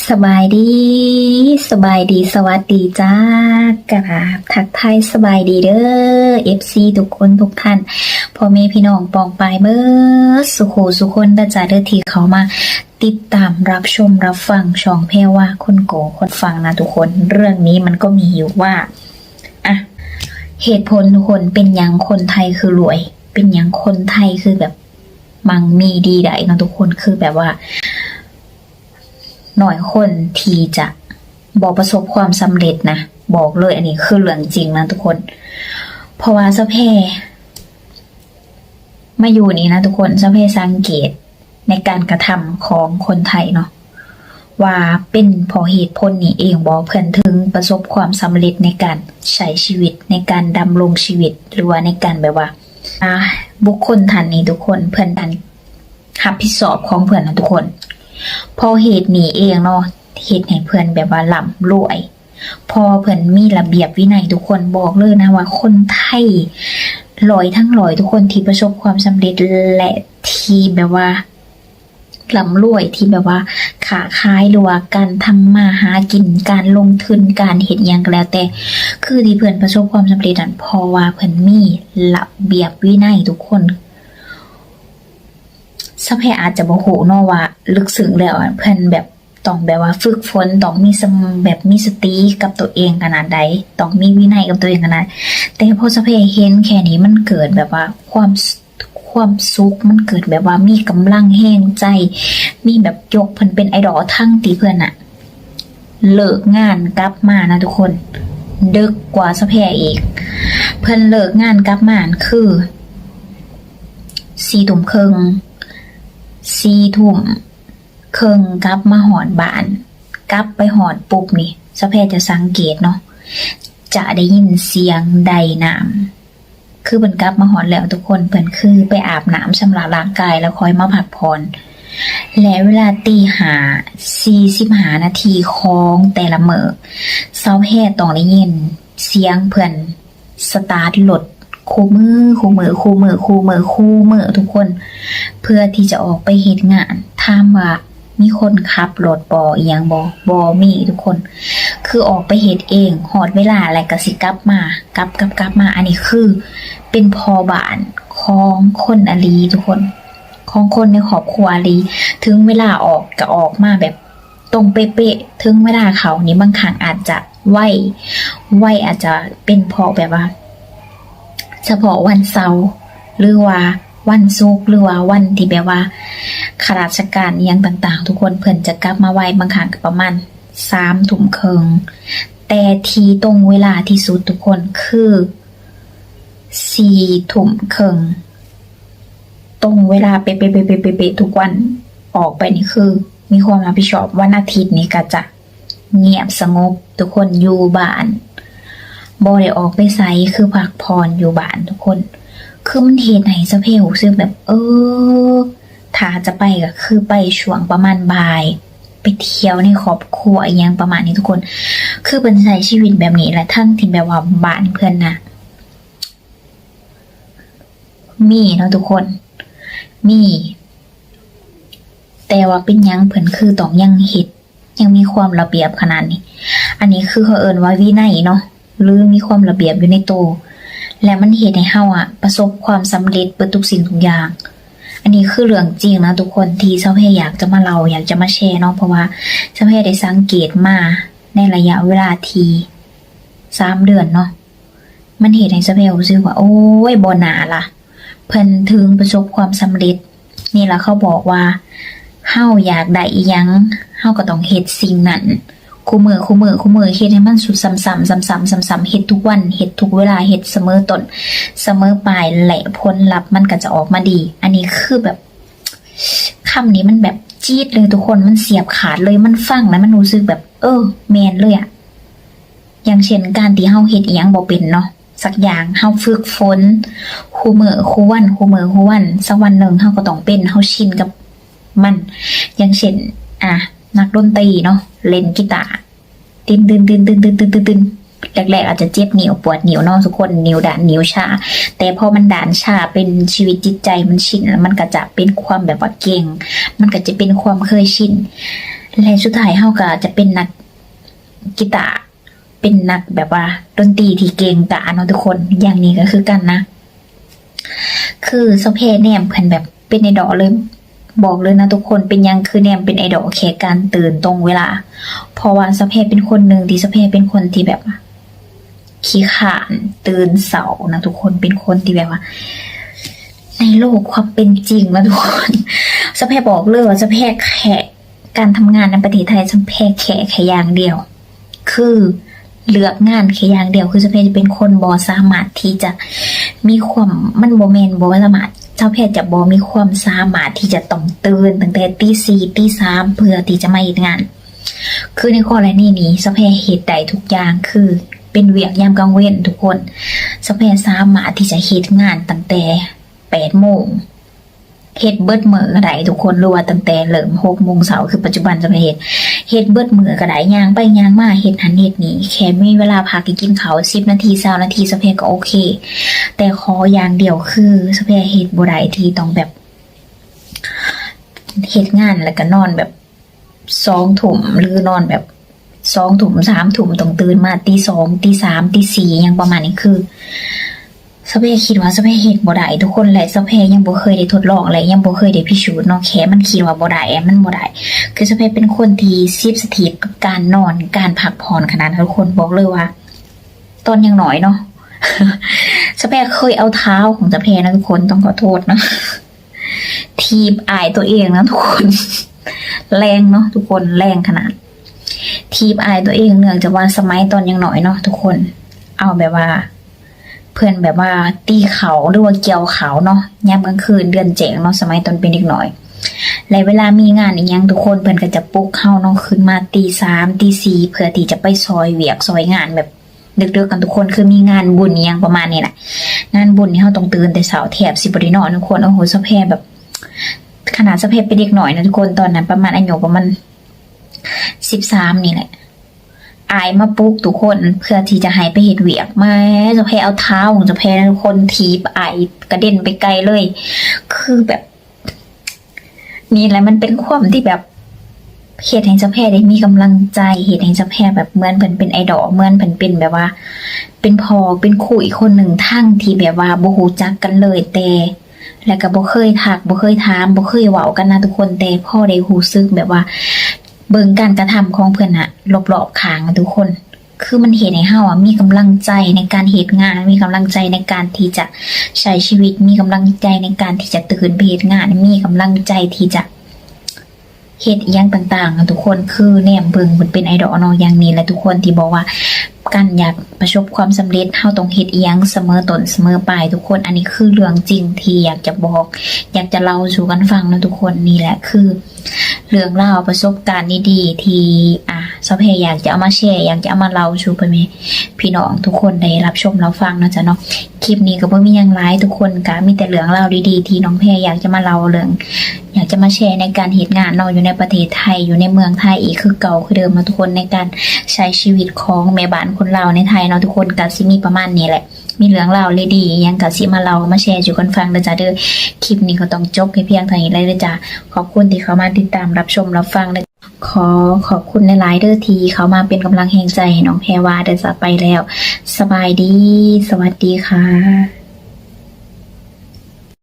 ສະບາຍດີ ສະບາຍດີ ສະຫວັດດີຈ້າ ກະທັກທາຍສະບາຍດີເດີ້ ເອັຟຊີ ທຸກຄົນທຸກທ່ານ ພໍ່ແມ່ພີ່ນ້ອງປ້ອງປາຍເບິດສູ່ຄູ່ສູ່ຄົນເດີ້ຈ້າເດີ້ ທີ່ເຂົ້າມາຕິດຕາມຮັບຊົມຮັບຟັງຊ່ອງແພວາຄົນໂກຄົນຟັງນະທຸກຄົນ. ເລື່ອງນີ້ມັນກໍມີຢູ່ວ່າ ອະ ເຫດຜົນທຸກຄົນ ເປັນຫຍັງຄົນໄທຄືລວຍ ເປັນຫຍັງຄົນໄທຄືແບບ ມັ່ງມີດີໄດ້ເນາະທຸກຄົນ ຄືແບບວ່າ ໜ້ອຍຄົນທີ່ຈະບໍ່ປະສົບຄວາມສຳເລັດນະ ບອກເລີຍ ອັນນີ້ຄືເລື່ອງຈິງນະທຸກຄົນ ເພາະວ່າສາວແພມາຢູ່ນີ້ນະທຸກຄົນ ສາວແພສັງເກດໃນການກະທຳຂອງຄົນໄທເນາະ ວ່າເປັນເພາະເຫດຜົນນີ້ເອງບໍ່ ເພິ່ນເຖິງປະສົບຄວາມສຳເລັດໃນການໃຊ້ຊີວິດ ໃນການດຳລົງຊີວິດ ຫຼືວ່າໃນການແບບວ່າ ອ່າ ບຸກຄົນທ່ານນີ້ທຸກຄົນ ເພິ່ນ ທ່ານຮັບຜິດຊອບຂອງເພິ່ນນະທຸກຄົນ ເພາະເຫດນີ້ເອງເນາະ ເຮັດໃຫ້ເພິ່ນແບບວ່າລ່ຳລວຍ ເພາະວ່າເພິ່ນມີລະບຽບວິໄນທຸກຄົນ ບອກເລີຍນະວ່າຄົນໄທຮ້ອຍທັງຮ້ອຍທຸກຄົນທີ່ປະສົບຄວາມສຳເລັດ ແລະ ທີ່ແບບວ່າ ລ່ຳລວຍ ທີ່ແບບວ່າຄ້າຂາຍ ຫຼືວ່າການທຳມາຫາກິນ ການລົງທຶນ ການເຮັດຫຍັງກໍແລ້ວແຕ່ ຄືທີ່ເພິ່ນປະສົບຄວາມສຳເລັດນັ້ນ ເພາະວ່າເພິ່ນມີລະບຽບວິໄນທຸກຄົນ. ສາວແພອາດຈະບໍ່ຮູ້ເນາະວ່າເລິກເຊິ່ງແລ້ວອະ ເພິ່ນແບບ ຕ້ອງແບບວ່າຝຶກຝົນ ຕ້ອງມີສະ ແບບມີສະຕິກັບຕົວເອງຂະໜາດໃດ ຕ້ອງມີວິໄນກັບຕົວເອງຂະໜາດ ແຕ່ພໍສາວແພເຫັນແຄ່ນີ້ ມັນເກີດແບບວ່າຄວາມ ຄວາມສຸກ ມັນເກີດແບບວ່າມີກຳລັງແຮງໃຈ ມີແບບຍົກເພິ່ນເປັນໄອດອລ ທັງທີ່ເພິ່ນນະເລີກງານກັບມານະທຸກຄົນ ດຶກກວ່າສາວແພອີກ ເພິ່ນເລີກງານກັບມາຫັ້ນຄືສີ່ທຸ່ມເຄິ່ງ ສີ່ທຸ່ມ ເຄິ່ງກັບມາຮອດບ້ານ ກັບໄປຮອດປຸບນີ້ ສາວແພຈະສັງເກດເນາະ ຈະໄດ້ຍິນສຽງໄດນ້ຳ ຄືເພິ່ນກັບມາຮອດແລ້ວທຸກຄົນ ເພິ່ນຄືໄປອາບນ້ຳຊຳລະຮ່າງກາຍ ແລ້ວຄ່ອຍມາພັກຜ່ອນ ແລະ ເວລາຕີຫ້າສີ່ສິບຫ້ານາທີຂອງແຕ່ລະມື້ ສາວແພຕ້ອງໄດ້ຍິນສຽງເພິ່ນ ສະຕາດລົດຄູ່ມື້ ຄູ່ມື້ ຄູ່ມື້ ຄູ່ມື້ ຄູ່ມື້ທຸກຄົນ ເພື່ອທີ່ຈະອອກໄປເຮັດງານ. ຖາມວ່າມີຄົນຂັບລົດບໍ່ ອີ່ຫຍັງບໍ່? ບໍ່ມີທຸກຄົນ ຄືອອກໄປເຮັດເອງ ຮອດເວລາແລ້ວກໍຊິກັບມາ ກັບ ກັບ ກັບມາ. ອັນນີ້ຄືເປັນພໍ່ບ້ານຂອງຄົນອີ່ຫຼີທຸກຄົນ ຂອງຄົນໃນຄອບຄົວອີ່ຫຼີ ເຖິງເວລາອອກກໍອອກມາແບບ ຕົງເປະໆ ເຖິງເວລາເຂົ້ານີ້ ບາງຄັ້ງອາດຈະໄວ ໄວອາດຈະເປັນເພາະແບບວ່າ ສະເພາະວັນເສົາ ຫຼືວ່າວັນສຸກ ຫຼືວ່າວັນທີ່ແບບວ່າຂ້າລາຊະການອີ່ຫຍັງຕ່າງໆ ທຸກຄົນ ເພິ່ນຈະກັບມາໄວ ບາງຄັ້ງກໍປະມານສາມທຸ່ມເຄິ່ງ ແຕ່ທີ່ຕົງເວລາທີ່ສຸດທຸກຄົນ ຄືສີ່ທຸ່ມເຄິ່ງ ຕົງເວລາເປະໆ ເປະໆ ເປະໆ ທຸກວັນ ອອກໄປນີ້ຄືມີຄວາມຮັບຜິດຊອບ. ວັນອາທິດນີ້ກໍຈະງຽບສະຫງົບ ທຸກຄົນຢູ່ບ້ານ ບໍ່ໄດ້ອອກໄປໃສ ຄືພັກຜ່ອນຢູ່ບ້ານທຸກຄົນ. ຄືມັນເຮັດໃຫ້ສາວແພຮູ້ສຶກແບບ ເອີ ຖ້າຈະໄປກໍຄືໄປຊ່ວງປະມານບ່າຍ ໄປທ່ຽວໃນຄອບຄົວອີ່ຫຍັງປະມານນີ້ທຸກຄົນ. ຄືເພິ່ນໃຊ້ຊີວິດແບບນີ້ ແລະ ທັງທີ່ແບບວ່າບ້ານເພິ່ນນະ ມີເນາະທຸກຄົນ ມີ ແຕ່ວ່າເປັນຫຍັງເພິ່ນຄືຕ້ອງຍັງເຮັດ ຍັງມີຄວາມລະບຽບຂະໜາດນີ້? ອັນນີ້ຄືເຂົາເອີ້ນວ່າວິໄນເນາະ ຫຼືມີຄວາມລະບຽບຢູ່ໃນໂຕ ແລະ ມັນເຮັດໃຫ້ເຮົາອະປະສົບຄວາມສຳເລັດເບິດທຸກສິ່ງທຸກຢ່າງ. ອັນນີ້ຄືເລື່ອງຈິງນະທຸກຄົນ ທີ່ສາວແພຢາກຈະມາເລົ່າ ຢາກຈະມາແຊເນາະ ເພາະວ່າສາວແພໄດ້ສັງເກດມາໃນໄລຍະເວລາທີ່ສາມເດືອນເນາະ ມັນເຮັດໃຫ້ສາວແພຮູ້ສຶກວ່າ ໂອ້ຍ ບໍ່ໜ້າລະ ເພິ່ນເຖິງປະສົບຄວາມສຳເລັດ. ນີ້ລະເຂົາບອກວ່າ ເຮົາຢາກໄດ້ອີ່ຫຍັງ ເຮົາກໍຕ້ອງເຮັດສິ່ງນັ້ນ ຄູ່ມື້ ຄູ່ມື້ ຄູ່ມື້ ເຮັດໃຫ້ມັນສຸດ ຊ້ຳໆ ຊ້ຳໆ ຊ້ຳໆ ເຮັດທຸກວັນ ເຮັດທຸກເວລາ ເຮັດສະເໝີຕົ້ນ ສະເໝີປາຍ ແລະ ຜົນລັບມັນກໍຈະອອກມາດີ. ອັນນີ້ຄືແບບ ຄຳນີ້ມັນແບບຈີດເລີຍທຸກຄົນ ມັນສຽບຂາດເລີຍ ມັນຟັງແລ້ວມັນຮູ້ສຶກແບບ ເອີ ແມ່ນເລີຍອະ. ຢ່າງເຊັ່ນ ການທີ່ເຮົາເຮັດອີ່ຫຍັງບໍ່ເປັນເນາະ ສັກຢ່າງ ເຮົາຝຶກຝົນຄູ່ມື້ຄູ່ວັນ ຄູ່ມື້ຄູ່ວັນ ສັກວັນໜຶ່ງເຮົາກໍຕ້ອງເປັນ ເຮົາຊິນກັບມັນ. ຢ່າງເຊັ່ນ ອາ ນັກດົນຕີເນາະ ເລ່ນກີຕາ ຕຶນໆໆ ແລກໆອາດຈະເຈັບນິ້ວປວດນິ້ວເນາະທຸກຄົນ ນິ້ວດ້ານນິ້ວຊາ ແຕ່ພໍມັນດ້ານຊາເປັນຊີວິດຈິດໃຈ ມັນຊິນ ມັນກໍຈະເປັນຄວາມແບບວ່າເກັ່ງ ມັນກໍຈະເປັນຄວາມເຄີຍຊິນ. ແລະ ສຸດທ້າຍເຮົາກໍຈະເປັນນັກ ກິຕາ ເປັນນັກແບບວ່າດົນຕີທີ່ເກັ່ງກ້າເນາະທຸກຄົນ. ຢ່າງນີ້ກໍຄືກັນນະ ຄືສາວແພແນມເພິ່ນແບບເປັນໄອດອລເລີຍ. ບອກເລີຍນະທຸກຄົນ ເປັນຫຍັງຄືແນມເປັນໄອດອລແຄ່ການຕື່ນຕົງເວລາ ເພາະວ່າສາວແພເປັນຄົນໜຶ່ງທີ່ ສາວແພເປັນຄົນທີ່ແບບວ່າຂີ້ຄ້ານຕື່ນເຊົ້ານະທຸກຄົນ ເປັນຄົນທີ່ແບບວ່າ ໃນໂລກຄວາມເປັນຈິງນະທຸກຄົນ ສາວແພບອກເລີຍວ່າສາວແພແຄ່ ການທຳງານໃນປະເທດໄທ ສາວແພແຄ່ ແຄ່ຢ່າງດຽວ ຄືເລືອກງານແຄ່ຢ່າງດຽວ ຄືສາວແພຈະເປັນຄົນບໍ່ສາມາດທີ່ຈະມີຄວາມ ມັນບໍ່ແມ່ນບໍ່ສາມາດ ສາວແພຈະບໍ່ມີຄວາມສາມາດທີ່ຈະຕ້ອງຕື່ນຕັ້ງແຕ່ຕີສີ່ ຕີສາມ ເພື່ອທີ່ຈະມາເຮັດງານ. ຄືໃນກໍລະນີນີ້ ສາວແພເຮັດໄດ້ທຸກຢ່າງ ຄືເປັນວຽກຍາມກາງເວັນທຸກຄົນ ສາວແພສາມາດທີ່ຈະເຮັດງານຕັ້ງແຕ່ແປດໂມງ ເຮັດເບິດມື້ກໍໄດ້ທຸກຄົນ ຫຼືວ່າຕັ້ງແຕ່ເລີ່ມຫົກໂມງເຊົ້າ ຄືປັດຈຸບັນສາວແພເຮັດ ເຮັດເບິດມື້ກໍໄດ້ ຍ່າງໄປຍ່າງມາ ເຮັດຫັ້ນເຮັດນີ້ ແຄ່ມີເວລາພັກ ກິນເຂົ້າສິບນາທີ ຊາວນາທີ ສາວແພກໍໂອເຄ. ແຕ່ຂໍຢ່າງດຽວຄື ສາວແພເຮັດບໍ່ໄດ້ທີ່ຕ້ອງແບບ ເຮັດງານແລ້ວກໍນອນແບບ ສອງທຸ່ມ ຫຼືນອນແບບ ສອງທຸ່ມ ສາມທຸ່ມ ຕ້ອງຕື່ນມາຕີສອງ ຕີສາມ ຕີສີ່ ຫຍັງປະມານນີ້ ຄືສາວແພຄິດວ່າສາວແພເຮັດບໍ່ໄດ້ທຸກຄົນ ແລະ ສາວແພຍັງບໍ່ເຄີຍໄດ້ທົດລອງ ແລະ ຍັງບໍ່ເຄີຍໄດ້ພິສູດເນາະ ແຄ່ມັນຄິດວ່າບໍ່ໄດ້ ມັນບໍ່ໄດ້ ຄືສາວແພເປັນຄົນທີ່ເຊັນຊິທີບກັບການນອນ ການພັກຜ່ອນຂະໜາດນັ້ນ ທຸກຄົນ ບອກເລີຍວ່າ ຕອນຍັງນ້ອຍເນາະ ສາວແພເຄີຍເອົາເທ້າຂອງສາວແພນະທຸກຄົນ ຕ້ອງຂໍໂທດເນາະ ຖີບອ້າຍຕົວເອງນະທຸກຄົນ ແຮງເນາະທຸກຄົນ ແຮງຂະໜາດ ຖີບອ້າຍຕົວເອງ ເນື່ອງຈາກວ່າສະໄໝຕອນຍັງນ້ອຍເນາະທຸກຄົນ ເອົາແບບວ່າ ເພິ່ນແບບວ່າຕີເຂົ້າ ຫຼືວ່າກ່ຽວເຂົ້າເນາະ ຍາມກາງຄືນເດືອນແຈ້ງເນາະ ສະໄໝຕອນເປັນເດັກນ້ອຍ ແລະ ເວລາມີງານອີ່ຫຍັງທຸກຄົນ ເພິ່ນກໍຈະປຸກເຮົາເນາະ ຂຶ້ນມາຕີສາມ ຕີສີ່ ເພື່ອທີ່ຈະໄປຊ່ອຍວຽກຊ່ອຍງານແບບ ເດິກໆກັນທຸກຄົນ ຄືມີງານບຸນອີ່ຫຍັງປະມານນີ້ແຫຼະ ງານບຸນນີ້ເຮົາຕ້ອງຕື່ນແຕ່ເຊົ້າ ແທບຊິບໍ່ໄດ້ນອນທຸກຄົນ. ໂອ້ໂຫ ສາວແພແບບ ຂະໜາດສາວແພເປັນເດັກນ້ອຍນະທຸກຄົນ ຕອນນັ້ນປະມານອາຍຸປະມານສິບສາມນີ້ແຫຼະ ອ້າຍມາປຸກທຸກຄົນ ເພື່ອທີ່ຈະໃຫ້ໄປເຮັດວຽກ ມາ ສາວແພເອົາເທ້າຂອງສາວແພນະທຸກຄົນ ຖີບອ້າຍກະເດັນໄປໄກເລີຍ ຄືແບບ ນີ້ແຫຼະ ມັນເປັນຄວາມທີ່ແບບ ເຮັດໃຫ້ສາວແພໄດ້ມີກຳລັງໃຈ ເຮັດໃຫ້ສາວແພແບບເໝືອນເພິ່ນເປັນໄອດອລ ເໝືອນເພິ່ນເປັນແບບວ່າ ເປັນພໍ່ເປັນຄູອີກຄົນໜຶ່ງ ທັງທີ່ແບບວ່າບໍ່ຮູ້ຈັກກັນເລີຍ ແຕ່ ແລ້ວກໍບໍ່ເຄີຍທັກ ບໍ່ເຄີຍຖາມ ບໍ່ເຄີຍເວົ້າກັນນະທຸກຄົນ ແຕ່ພໍໄດ້ຮູ້ສຶກແບບວ່າ ເບິ່ງການກະທຳຂອງເພິ່ນນະ ລອບໆຂ້າງນະທຸກຄົນ ຄືມັນເຮັດໃຫ້ເຮົາອະມີກຳລັງໃຈໃນການເຮັດງານ ມີກຳລັງໃຈໃນການທີ່ຈະໃຊ້ຊີວິດ ມີກຳລັງໃຈໃນການທີ່ຈະຕື່ນໄປເຮັດງານ ມີກຳລັງໃຈທີ່ຈະເຮັດອີ່ຫຍັງຕ່າງໆນະທຸກຄົນ ຄືແນມເບິ່ງເພິ່ນເປັນໄອດອລເນາະ. ຢ່າງນີ້ແຫຼະທຸກຄົນ ທີ່ບອກວ່າ ການຢາກປະສົບຄວາມສຳເລັດ ເຮົາຕ້ອງເຮັດອີ່ຫຍັງສະເໝີຕົ້ນສະເໝີປາຍທຸກຄົນ ອັນນີ້ຄືເລື່ອງຈິງທີ່ຢາກຈະບອກ ຢາກຈະເລົ່າສູ່ກັນຟັງເນາະທຸກຄົນ. ນີ້ແຫຼະຄື ເລື່ອງລາວປະສົບການດີໆ ທີ່ ອາ ສາວແພຢາກຈະເອົາມາແຊ ຢາກຈະເອົາມາເລົ່າສູ່ພໍ່ແມ່ພີ່ນ້ອງທຸກຄົນໄດ້ຮັບຊົມຮັບຟັງເນາະ ເຈົ້າເນາະ. ຄລິບນີ້ກໍບໍ່ມີຫຍັງຫຼາຍ ທຸກຄົນ ກໍມີແຕ່ເລື່ອງລາວດີໆ ທີ່ນ້ອງແພຢາກຈະມາເລົ່າ ເລື່ອງ ຢາກຈະມາແຊໃນການເຮັດງານເນາະ ຢູ່ໃນປະເທດໄທ ຢູ່ໃນເມືອງໄທອີກຄືເກົ່າຄືເດີມເນາະທຸກຄົນ ໃນການໃຊ້ຊີວິດຂອງແມ່ບ້ານຄົນລາວໃນໄທເນາະທຸກຄົນ ກໍຊິມີປະມານນີ້ແຫຼະ. ມີເລື່ອງລາວດີໆຫຍັງກໍຊິມາເລົ່າມາແຊສູ່ກັນຟັງເດີຈ້າເດີ. ຄລິບນີ້ກໍຕ້ອງຈົບແຄ່ພຽງເທົ່ານີ້ແຫຼະເດີຈ້າ. ຂອບຄຸນທີ່ເຂົ້າມາຕິດຕາມຮັບຊົມຮັບຟັງເດີ. ຂໍຂອບຄຸນຫຼາຍໆເດີ ທີ່ເຂົ້າມາເປັນກຳລັງແຮງໃຈໃຫ້ນ້ອງແພວາເດີຈ້າ. ໄປແລ້ວ ສະບາຍດີ ສະຫວັດດີຄ່ະ.